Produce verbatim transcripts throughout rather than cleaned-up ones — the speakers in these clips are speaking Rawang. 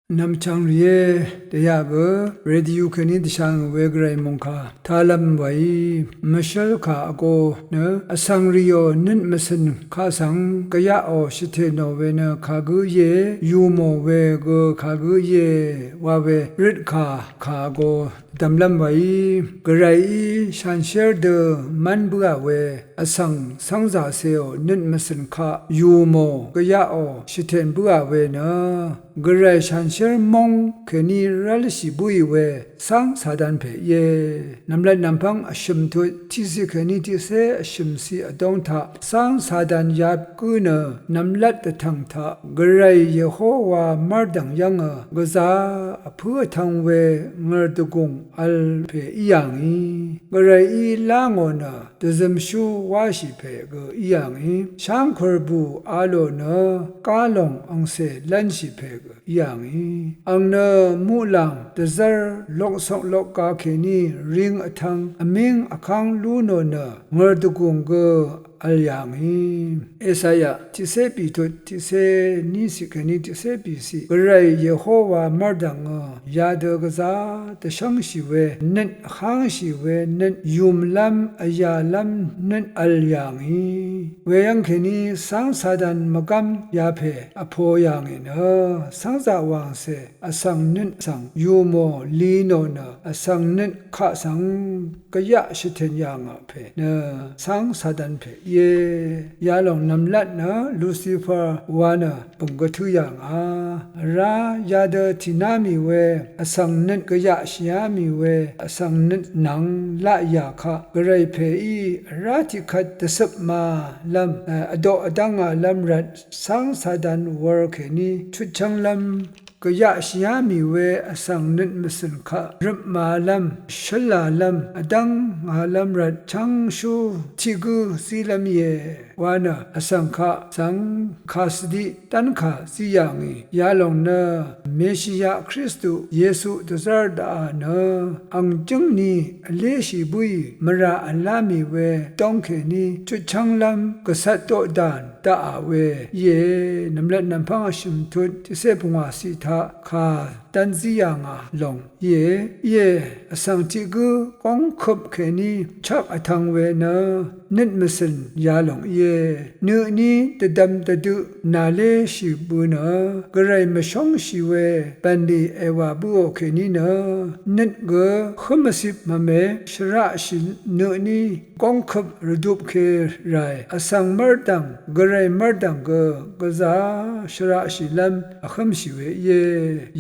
Nvmchvng rìé, dèyaq gø radio kèní dvshà ngì we gvray mòngkà talv̄m wàí, mvshǿl kà vgō nø vsvng rìò nøt mvcø̀n kaq svng gvyaqò shvtè nò we nø kagǿ íe, yù mò we gø kagǿ íe wa we røtkà kà vgō dvdvmlv́m wàí, gvrayí shanshér dø mv́n bǿà we vsvng cv́ngzàcèò nøt mvcø̀n kaq yù mò gvyaqò shvtè bǿà we nø gvray shanshér móng kèní rv́lshì bǿì we cáng Satan pè íe. Nv̀mlat nv̀mpv́ng vshø̀m tut tiqciq kèní tiqcé vshø̀m ciq vdóng taq cáng Satan yagǿ nø nv̀mlat dvtv̀ng taq gvray Yehowa mv́rdv̀ng yv́ngø gvzà vpǿ vtv̄ng we ngø̀rdvgùng vl pè í yà ngì. Gvrayí lá ngò nø dvzømshú wáshì pè gø í yà ngì. Shángkur bù a lò nø gá lòng angcè lv́nshì pè gø í yà ngì. Àng nø muqlàng dvzv́r lokcok lokga kèní ring vtv̄ng vmíng vkv́ng lú nò nø ngø̀rdvgùng gø vl yà ngì. Esaya tiqcé bìtut tiqcé níciq kèní tiqcé bìciq, gvray Yehowa mv́rdv̀ngø yadø gvzà dvshv́ngshì we nøt, vhv́ngshì we nøt, yùmlv́m vyàlv́m nøt vl yà ngì. Weyv́ng kèní cáng Satan mvgv́m yapè vpo yà ngì nø cv́ngzà wàngcè vsvng nøt svng yù mò li nò nø vsvng nøt kaq svng gvyaq shvtè yà ngà pè nø cáng Satan pè íe. Yalòng nv̀mlat nø Lucifer wa nø bø̀ng gø tǿ yà ngà. Vrá yadø tìná mì we vsvng nøt gvyaq shìá mì we vsvng nøt nvng laq yà kaq gvray pèí vrá tiqkvt dvcøp màlv́m, vdoq vdv́ngàlv́m rvt cáng Satan wur kèní chutchv́nglv́m gvyaq shìá mì we vsvng nøt mvcø̀n kaq røp màvlv́m, shǿlàlv́m, vdv́ngàlv́m rvt chv́ngshú tiq gǿ zílv́m íe wa nø vsvng kaq svng kàsvdiq dv́nkà zí yà ngì. Yalòng nø Meshia Kristu Yesu dvzv́r daqà nø àng jǿngni vléshì bǿì mvrà vlá mì we dóng kèní chutchv́nglv́m gvcvt doqdàn daqà we íe. Nv̀mlat nv̀mpv́ng vshø̀m tut tiqcé pungwàciq taq kà dv́n zí yà ngà lòng íe. Íe, vsvng tiq gǿ góngkøp kèní chvk vtv̄ng we nø nøt mvcø̀n yalòng íe. Nø tní dvdvm dvdøq nàléshì bø nø gvray mvshóngshì we bv̀nlì èwà bǿò kèní nø nøt gø hǿm vcip mvme shvraqshì nø tní góngkøp rvdupke ràe vsvng mv́rdv̀ng gvray mv́rdv̀ng gø gvzà shvraqshìlv́m vhǿmshì we íe.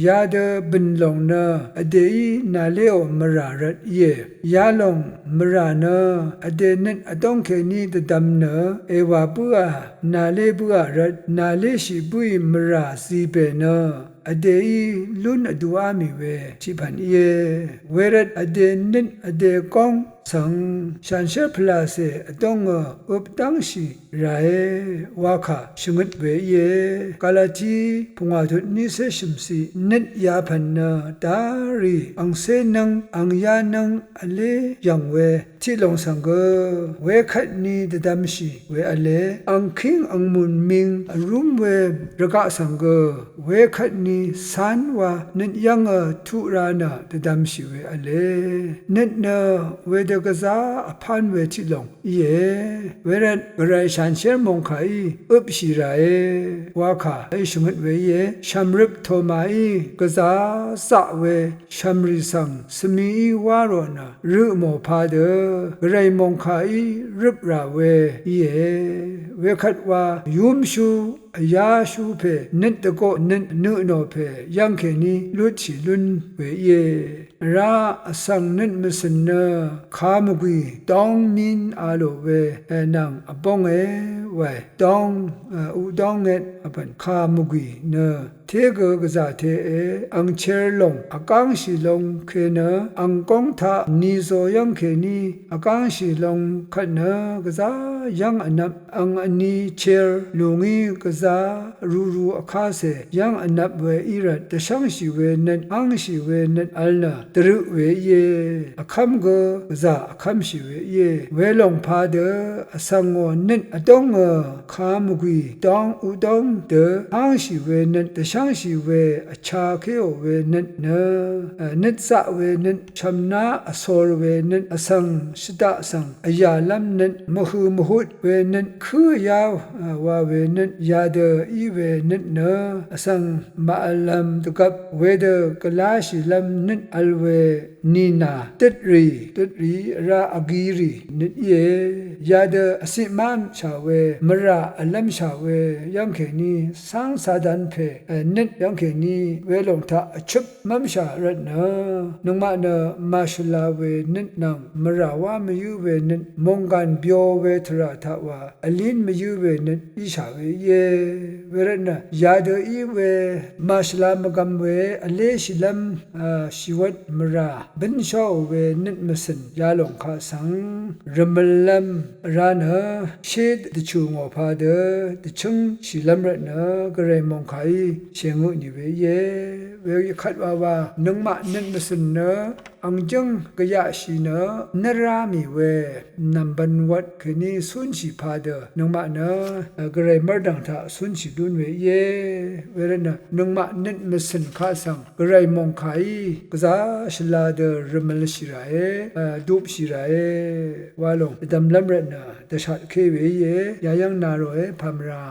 Yadø bø̀n lòng nø vdèí nàléò mvrà rvt íe. Yalòng mvrà nø vdè nøt vdóng kèní dvdvm nø èwà bǿà nàlé bǿà rvt nàléshì bǿì mvrà zìbè nø vdèí lún vduá mì we tiqpv̀n íe. Wervt vdè nøt vdè góng svng shanshér pvlàcè vdóngø øp dv́ngshì ràe wa kà shvngøt we íe. Galati pungwà tut nícé shø̀mciq nøt yapv̀n nø darì angcé nv́ng angyá nv́ng vlé yv̀ng we tiqlòng svng gø wekvtni dvdvmshì we v̄le. Angkíng angmùn ming vrúm we rvgaq svng gø wekvtni cán wa nøt yv́ngø tuq ra nø dvdvmshì we v̄le. Nøt nø wedø gvzá vpán we tiqlòng íe. Wervt gvray shanshér mòngkàí øpshì ràe wa kà í shvngøt we íe. Shv̀mrøp Tomaí gvzá zaq we shv̀mrì svng svmií wá rò nø rø mò padø gvray mòngkàí røp rà we íe. Wekvt wa yúmshú vyáshú pè nøt dvgoq nøt nø nò pè yv́ng kèní lutshì lún we íe. Vrá vsvng nøt mvcø̀n nø kàmvgwì dóng mín a lò we ènvng vbónge wae. Dóng, e, uqdónget vbv̀n kàmvgwì nø té gø gvzà teqe angcher lòng vgángshì long ke nø ang góng taq nizo yv́ng kèní vgángshì long kvt nø gvzá yv́ng vnvp ang vní chér lùngí gvzá ruru vkácè yv́ng vnvp we í rvt dvshv́ngshì we nøt, ángshì we nøt vl nø dvrøq we íe. Vkv́m gø gvzà vkv́mshì we íe. Welòng padø vsvng ngò nøt vdóngø ka mvgwì dóng udóng dø ángshì we nøt, dvshv́ngshì we vchakéò we nøt nø, nøt zaq we nøt, chv̀mná vsor we nøt, vsvng shvdaq svng vyàlv́m nøt, mvhø̀ mvhut we nøt, kǿ vyá wa we nøt, yadø í we nøt nø vsvng màvllv̄m dvgvp wedø gvláshìlv́m nøt vl we nìnà døtrì, døtrì vrá vgirì nøt íe. Yadø vciq máshà we, mvrà vlv́mshà we yv́ng kèní cáng Satan pè nøt yv́ng kèní welòng taq vchøp mv́mshà rvtnø, nøngmaq nø màshvla we nøt nvng mvrà wá mvyǿ we nøt, mònggàn byo we tvrà taq wa vlín mvyǿ we nøt íshà we íe. Wervtnø yadø í we màshvla mvgvm we vléshìlv́m shìwvt mvrà bǿnsháò we nøt mvcø̀n yalòng kaq svng rvmøllv́m vrá nø, shé dvchù ngò padø dvchǿngshìlv́m rvtnø, gvray mòngkàí shèngø nì we íe. Wekvt wawa nøngmaq nøt mvcø̀n nø ang jǿng gvyaqshì nø nvrá mì we nv̀mbv̄n wvt kèní cúnshì padø nøngmaq nø gvray mv́rdv̀ng taq cúnshì lún we íe. Wervtnø nøngmaq nøt mvcø̀n kaq svng gvray mòngkàí gvzá shvla dø rvmølshì ràe, dupshì ràe, walòng dvdvmlv́m rvtnø dvshatké we íe. Yayv́ng na ròe pàmvrà